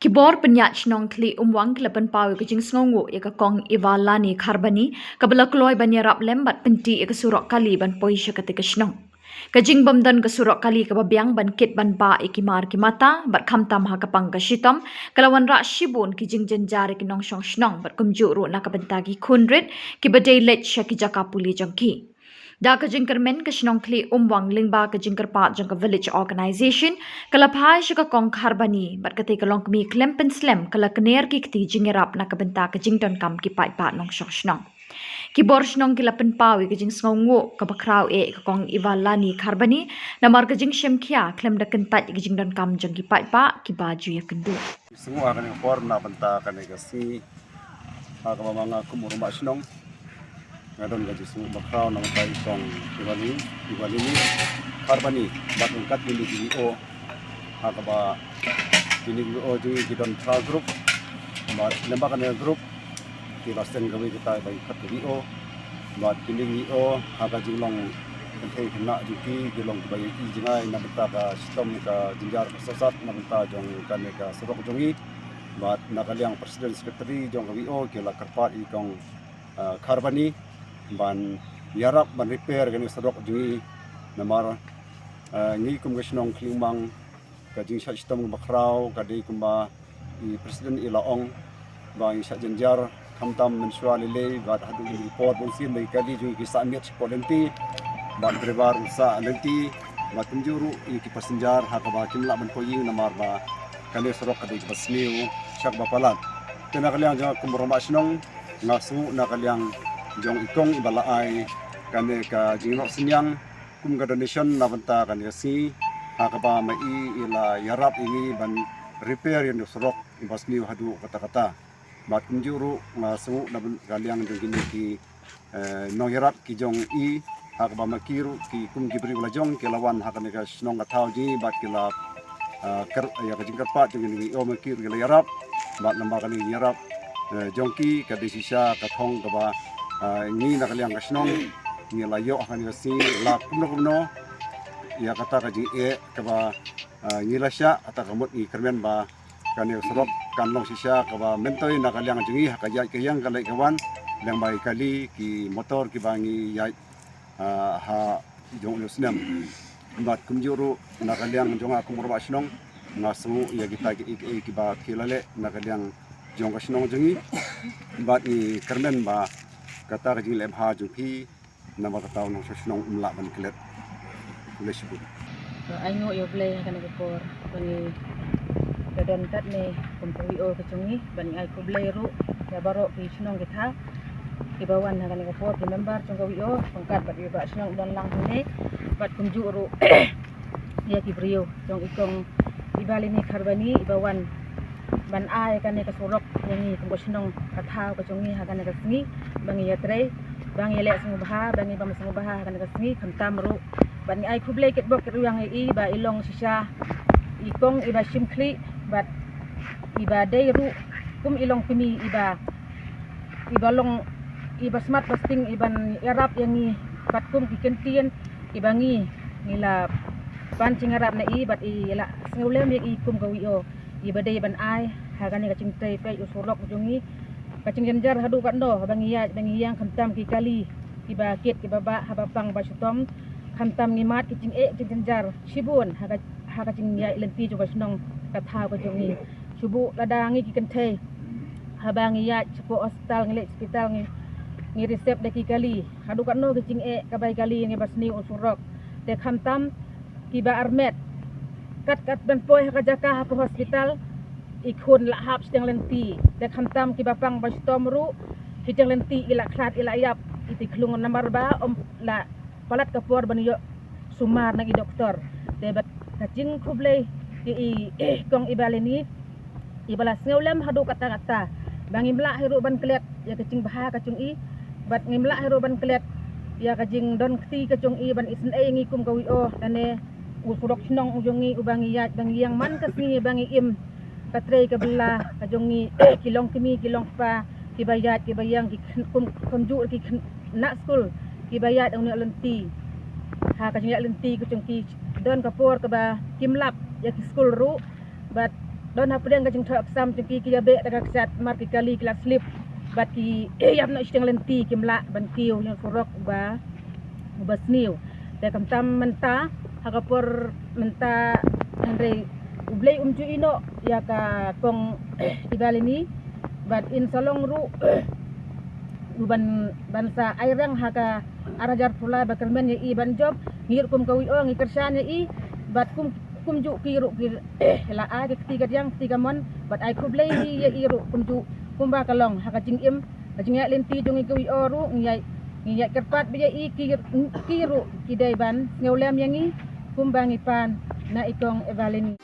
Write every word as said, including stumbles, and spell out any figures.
Ki bor pynïaid shnong Khlieh Umwang ki la pynpaw ïa ka jingsngewnguh ïa ka Kong Ivalani Kharbani, kaba la kloi ban ïarap lem bad pyntih ïa ka surok kali ban poi sha katei ka shnong. Ka jingbymdon ka surok kali kaba biang ban kit ban bah ïa ki mar ki mata bad khamtam ha ka pang ka shitom, ka la wanrah shibun ki jingjynjar ïa ki nongshong shnong bad kumjuh ruh na ka bynta ki khunrit kiba dei leit sha ki jaka pule jong ki. Da ka jingkyrmen, ka shnong Khlieh Umwang lyngba ka jingkyrpad jong ka Village Organisation ka la phai sha ka Kong Kharbani bad katei ka longkmie khlem pynslem ka la kner ki kti jingïarap na ka bynta ka jingdonkam ki paidbah nongshong shnong. Ki bor shnong ki la pynpaw ïa ka jingsngewnguh kaba khraw eh ïa ka Kong Ivalani Kharbani namar ka jingshim khia khlem da kyntait ïa ka jingdonkam jong ki paidbah kiba ju ïakynduh. Sngewbha kane ka por na bynta kane ka sngi, ha kaba ma nga kum u rangbah shnong nga don ka jingsngewnguh bakhraw na bynta i Kong Ivalani, Ivalani Kharbani bad ryngkat kine ki V O, ha kaba kine ki V O jong ngi ki don phra group bad lyngba kane ka group ki la seng kawei kita ba ki khot ka V O. Bad kine ki V O ha ka jinglong kynthei khynnah jong ki ki long kiba ïohi jngai na bynta ka shitom ka jynjar ka sosat na bynta jong kane ka surok jong ngi. Bad na ka liang president secretary jong ka V O ki la kyrpad ïa i Kong, ah, Kharbani ban ïarap ban repair kane ka surok jong ngi. Namar, ah, ngi kum ka shnong Khlieh Umwang ka jingshah shitom kaba khraw ka dei kumba i president i la ong ba ngi shah jynjar khamtam mynshuwa lei lei bad haduh kine ki por bunsien ba ki kali jong ngi ki sah miet shapoh lynti bad driver ruh sah lynti bad kumjuh ruh ïa ki passenger ha kaba kim lah ban poi ïing namar ba kane ka surok ka dei kaba sniew sha kaba palat. Te na ka liang jong nga kum u rangbah shnong nga sngewnguh na ka liang jong i Kong iba la ai kane ka jingnoh synñiang kum ka donation na bynta kane ka sngi ha kaba ma i i la ïarap ïa ngi ban repair ïa kane ka surok ba sniew haduh katta katta. Bad kumjuh ruh nga sngewnguh na bynta ka liang jong kine ki, eh, nongïarap ki jong i ha kaba ma ki ruh ki kum ki briew la jong ki la wan ha kane ka shnong ka thaw jong ngi bad ki la, ah, kyrpad ïa ka jingkyrpad jong kine ki, oh, ma ki ruh ki la ïarap bad lyngba kane ka jingïarap, eh, jong ki ka dei shisha ka thong kaba, ah, ngi na ka liang ka shnong ngi la ïoh ha kane ka sngi la kumno kumno ïa kata ka jingeh kaba, ah, ngi la shah, kata ka mut ngi kyrmen ba kane ka surok kan long shisha kaba myntoi na ka liang jong ngi ha ka ïaid ka ïeng ka leit ka wan lyngba ki kali ki motor kiba ngi ïaid, ah, ha jong u snem. Bad kumjuh ruh na ka liang jong nga kum u rangbah shnong nga sngewnguh ïa kita kiei kiei kiba ki la leh na ka liang jong ka shnong jong ngi. Bad ngi kyrmen ba kata ka jingleh bha jong phi namar kata u nongshong shnong um lah ban klet. Khublei shibun. To, ai nguh ïa U Blei ha kane ka por ba ngi la don katne kum ka V O ka jong ngi, bad ngi ai khublei ruh ïa baroh ki shnong ki thaw kiba wan ha kane ka por, ki member jong ka V O ryngkat bad i rangbah shnong Donlang Pynde bad kumjuh ruh ïa ki briew jong i Kong Ivalani Kharbani iba wan ban ai kane ka surok ïa ngi kum ka shnong ka thaw ka jong ngi ha kane ka sngi ba ngi ïatrei, ba ngi ïaleh sngewbha, ba ngi bam sngewbha ha kane ka sngi khamtam ruh. Bad ngi ai khublei kitbok kitrwiang ïa i ba i long shisha i kong iba shim khlieh bad iba dei ruh kum i longkmie iba, iba long, iba smat ba sting iban ïarap ïa ngi katkum ki kyntien kiba ngi, ngi la pan jingïarap na i bad i la sngewlem ïa i kum ka V O iba dei ban ai ha kane ka jingtrei peit u surok jong ngi. Ka jingjynjar haduh katno ba ngi ïaid ba ngi ïeng khamtam ki kali kiba kit kiba bah haba pang ba shitom, khamtam ngi mad ki jingeh jingjynjar shibun ha ka, ha ka jingïaid lynti jong ka shnong ka thaw ka jong ngi. Shu buh lada ngi ki kynthei haba ngi ïaid shapoh hospital, ngi leit hospital, ngi, ngi receive da ki kali. Haduh katno ki jingeh kaba i kali ngi ba sniew u surok. Te khamtam kiba armet, kat kat ban poi ha ka jaka hapoh hospital, i khun la hap shiteng lynti. Te khamtam kiba pang ba shitom ruh, shiteng lynti i la khlad i la ïap, i ti khlung namar ba ym la palat ka por ban ïoh sumar na i doktor. Te bad ka jingkhublei ïa i kong Ivalani iba la sngewlem haduh katta katta ba ngim lah hi ruh ban klet ïa ka jingbha ka jong i, bad ngim lah hi ruh ban klet ïa ka jingdon kti ka jong i ban isynei ïa ngi kum ka V O. Lane u surok shnong u jong ngi uba ngi ïaid ba ngi ïeng man ka sngi ba ngi im ka trei ka bylla ka jong ngi ki longkmie ki longkpa kiba ïaid kiba ïeng ki kyn-, kum, kumjuh ki khynnah skul kiba ïaid ïa une u lynti. Ha ka jingïaid lynti ka jong ki don ka por kaba kim lap ïa ki skul ruh bad Don hapdeng ka jingthoh exam jong ki, ki ïa beh da ka kshat, mar ki kali ki la slip bad ki ïap noh shiteng lynti, kim lah ban kiew ïa u surok uba, uba sniew. Te khamtam mynta, ha ka por mynta, hynrei U Blei um ju ïehnoh ïa ka kong Evalini, bad in sa long ruh u ban, ban sa ai rang ha ka ar hajar phew lai ba kyrmen ïa i ban jop. Ngi ruh kum ka V O ngi kyrshan ïa i, bad kum, kumjuh ki ruh ki la ai ka kti ka diang, kti ka mon, bad ai khublei ïa i ruh kumjuh kumba ka long ha ka jingim, ka jingïaid lynti jong ngi ka V O ruh ngi ïaid, ngi ïaid kyrpad bha ïa i, ki, ki ruh ki dei ban sngewlem ïa ngi kumba ngi pan na i kong Evalini.